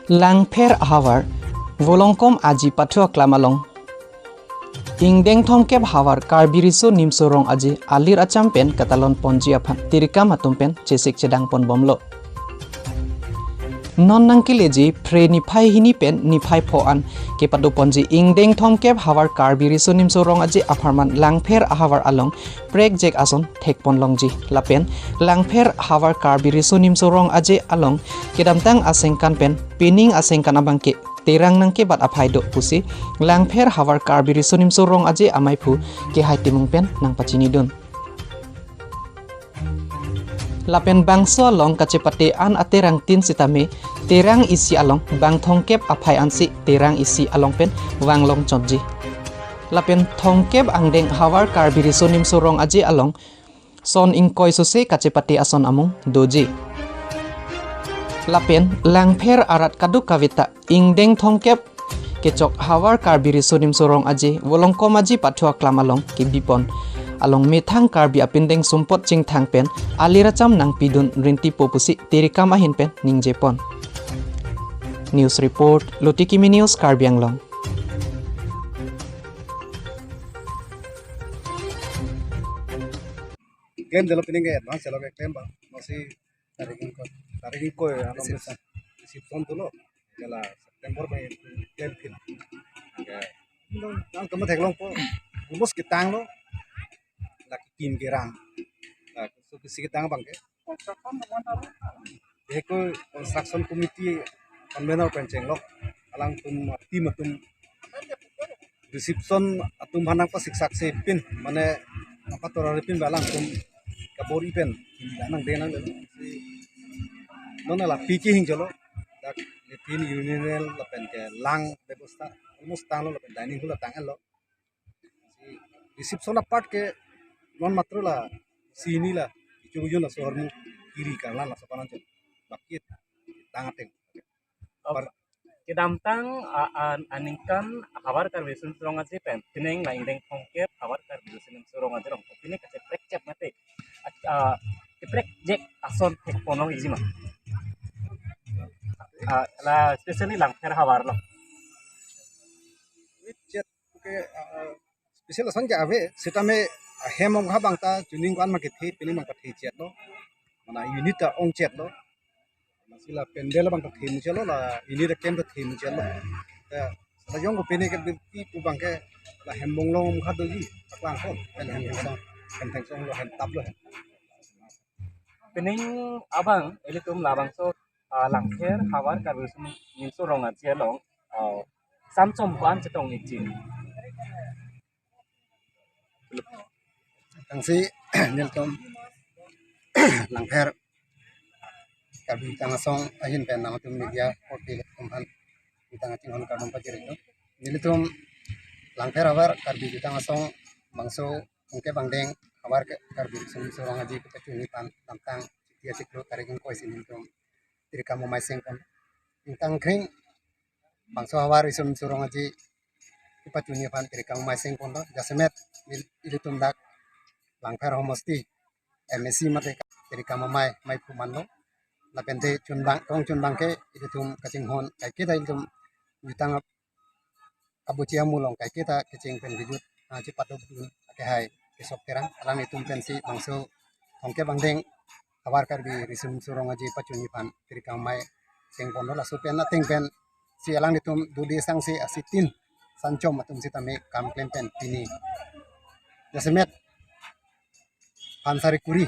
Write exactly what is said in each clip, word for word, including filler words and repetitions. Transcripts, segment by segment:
Langpher ahavar Volongkom Aji pathu aklam along ingdeng thomkep havar Karbi Riso Nimso Rong Aje alir acham pen katalon ponji aphan tirikam atum pen chesik chedang pon bomlo. Non nangkeleji Phre niphai hini pen niphai pho an kepado ponji ingdeng thomkep havar Karbi Riso Nimso Rong Aje apharman Langpher ahavar along prekjek ason thek pon longji lapen Langpher havar Karbi Riso Nimso Rong Aje along kedamtang asengkan pen pining asengkan abangke terang nangkebat aphai do pusi Langpher havar Karbi Riso Nimso Rong Aje amaiphu Kehai Timung pen nangpachinidun. Lapen bangso along kachepate an aterang tin sitame terang isi along bang thomkep aphai ansi terang isi along pen vanglong chotji. Lapen thomkep angdeng havar Karbi Riso Nimso Rong Aje along son ingkoi sose kachepate ason amung doji. Lapen Langpher arat kadokave ta ingdeng thomkep kechok havar Karbi Riso Nimso Rong Aje Volongkom Aji pathu aklam along kebi pon along methang Karbi apindeng sumpot chingthang pen alir acham nangpidun rinti po pusi tirikam ahin pen ningje pon. News report, Lutikimi News, Karbi Anglong. Claim dolo, pining ke advance lo ke claim ba. Masih tarik ingkoi, tarik ingkoi, ano, reception. Reception dolo. Jala September ba claim pin. Ya. Nang kamu theklong po. Almost ketanglo. Laki kim kerang. Laki so kisi ketang abangke. Eko construction committee convener pen chenglok alangtum team atum reception atum aphan nangpasiksak si pin mane nangpatorari pin ba alangtum kabor-i pen nangdeng nang non la piki hing cholo dak latrine urinal lapen ke lang bebosta almost tanglo lapen dining hall tang-etlo. Reception apart ke non matro la sini la ichung yun laso ahormu kiri karlan laso panan chun bakit tang ateng. Oh, par- kedamtang a- an- aningkan havar Karbi Riso Nimso Rong Aje pen pining la ingdeng thomkep havar Karbi Riso Nimso Rong Aje along pining kacheprek chep mate a- a- keprekjek ason thek pon longji ma? A- la specially Langpher havar lo. Chet ke, ah, special ason ke ave, sitame, ah, hem ong ha bang ta chuning ko-an ma kethe, pining bang pathe chetlo. Mana unit ta ong chetlo. Masi la pandal bang ta the mu chetlo, la unit ta camp ta the mu chetlo. Ya, la jong ko pining ke bi pu bang ke la hem bong long ong ha doji, paklang ko, pen hem song, hem theng song lo, hem tap lo, hem. Pining abang, ilitum labangso, ah, Langpher havar Karbi Riso Nimso Rong Aje along, ah, samchom ko-an chetong ikji? Tangsi nelitum Langpher Karbi Jutang Asong ahin pen nangtum media korte atum aphan jutang kachinghon kardom pajir-iklo. Nelitum Langpher havar Karbi Jutang Asong bangso thomkep angdeng havar ke Karbi Riso Nimso Rong Aje kepachuni aphan damtang Chiti achiklo tarik ingkoi si nelitum tirikam amei seng pon. Ingtang kring bangso havar Riso Nimso Rong Aje kepachuni aphan tirikam amei seng ponlo. Jasemet il- ilitum dak Langpher homosti M A C mate tirikam amei, meiphu manlo. Lapen te chunbang, tong chunbang ke ilitum kachinghon kaiketa ilitum jutang ap- abuchi amu along kaiketa kecheng pen kejut, ah, chepaduk dun akehai Kesok Terang alanglitum pensi bangso thomkep angdeng havar Karbi Riso Nimso Rong Aje pachuni aphan tirikam amei seng ponlo. Laso pen ateng pensi alanglitum dode sangse asitin sanchom atum sitame kam klem pen pini jasemet phan sari kuri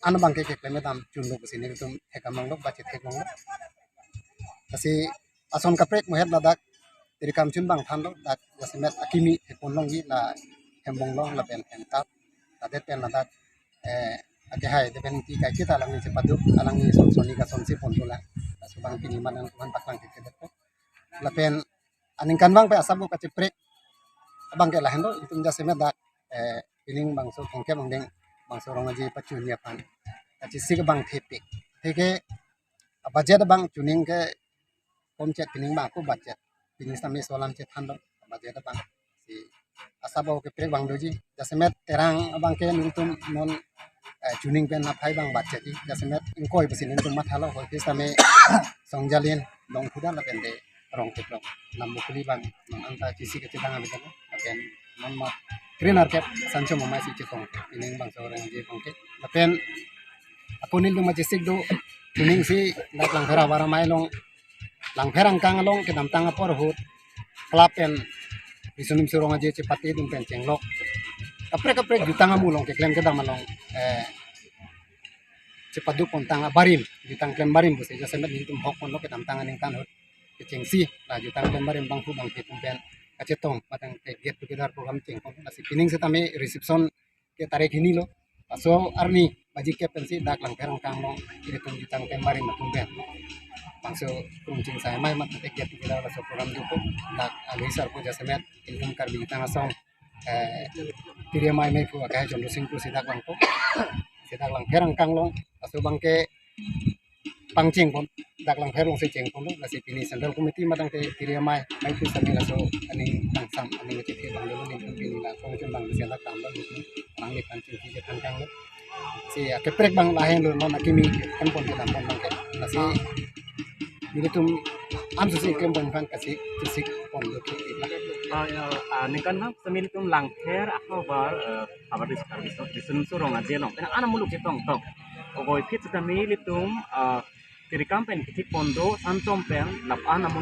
an abangke keklem dam chunlo pusi nelitum thek-am longlo, bache thek longlo. Lasi ason kaprek muhet ladak tirikam chunbang thanlo, dak jasemet akimi thek pon longji, la hem bong long lapen hem tap, ladet pen ladak, eh, akehai Deben Engti kaiketa alangli chepaduk, alangli son sonni kasonsi ponpo la. Laso abang pini manang tuhan paklang kekedet po. Lapen aningkan abang pen asap bo kacheprek abangke lahenlo, itum jasemet dak, eh, pining bangso thomkep angdeng bangso Rong Aje pachuni aphan kachesik abang thepik. Theke budget abang chuning ke komchet, pining bang ko budget. Pining sitame so alam chethanlo budget abang. Si asap bo keprek abang doji. Jasemet Terang abangke nelitum non eh, chuning pen aphai abang bat cheki, jasemet ingkoi pusi nelitum mathalo, hoi pis tame Songjalin, Longkhudan lapen de Rongteplong, Nambokuli abang, non anta chisi kachedang abang, lapen non ma kre nerkep Sanchom Amei si chetong, pining bangso Rongji abang ke. Lapen ako nelitum machesik do, chuning si dak Langpher ahavar amei along, Langpher angkang along kedamtang apor ahut club pen Riso Nimso Rong Aje chepate dun pen chenglok. Kaprek kaprek jutang amu along keklem kedam along, eh, chepaduk pontang abarim, jutang klem barim pusi jasemet nelitum hok ponlo kedamtang aningkan ahut kechengsi, la jutang klem barim bangphu bangphi atum pen kachetong, matang ke get together program chengpon, lasi pining setame reception ke tarik hini lo. Laso arni baji kep pensi dak Langpher angkang along ilitum jutang klem barim atum pen bangso krungching sai mai mat ke get together laso program dopo, dak alui sarpo jasemet ilitum Karbi jutang asong, eh, Tiri Amei meiphu akai Chondro Sing pu si dak langpo, si dak Langpher angkang along, laso abang ke pangcheng pon, dak Langpher along si cheng ponlo, lasi pini Central Committee matang ke Tiri Amei meiphu sami laso aning tangsam aning chethe abang dolo, nelitum pini la kongchun abang si dak damlo, nelitum abang ni pangcheng si chethan kanglo. Si akaprek abang lahenlo, non akimi kan pon kedam pon abang ke. Lasi nelitum amsu si klem pon aphan kachesik, chesik ponlo ke. Ah, ya, ah, ningkan ham sami nelitum Langpher ahavar, eh, ahavar dis-, ah, dis-, Riso Nimso Rong Aje along pen an amuluk chetong tok. Ovoiphit setame nelitum, ah, tirikam pen kethik pon do, Sanchom pen lap an amu